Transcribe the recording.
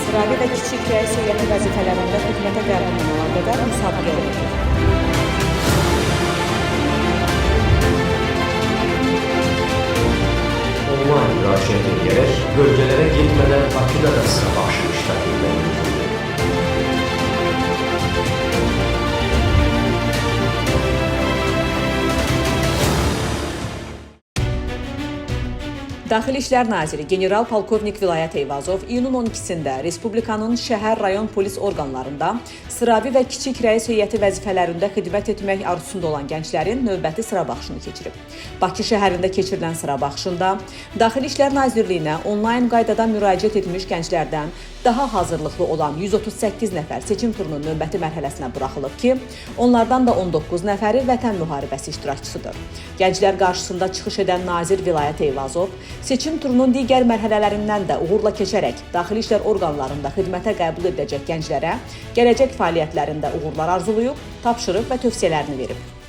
sıravi və kiçik rəis heyəti vəzifələrində xidmətə qəbul olunana qədər müsabiqə ilə. Onlayn müraciət edərək bölgələrə getmədən Bakıda da sıra baxışı iştirak etmək mümkündür. Daxili İşlər Naziri general-polkovnik Vilayət Eyvazov iyunun 12-sində Respublikanın şəhər, rayon polis orqanlarında sıravi və kiçik rəis heyəti vəzifələrində xidmət etmək arzusunda olan gənclərin növbəti sıra baxışını keçirib. Bakı şəhərində keçirilən sıra baxışında Daxili İşlər Nazirliyinə onlayn qaydada müraciət etmiş gənclərdən daha hazırlıqlı olan 138 nəfər seçim turunun növbəti mərhələsinə buraxılıb ki, onlardan da 19 nəfəri Vətən müharibəsi iştirakçısıdır. Gənclər qarşısında çıxış edən nazir Vilayət Eyvazov seçim turunun digər mərhələlərindən də uğurla keçərək daxili işlər orqanlarında xidmətə qəbul ediləcək gənclərə gələcək fəaliyyətlərində uğurlar arzulayıb, tapşırıq və tövsiyələrini verib.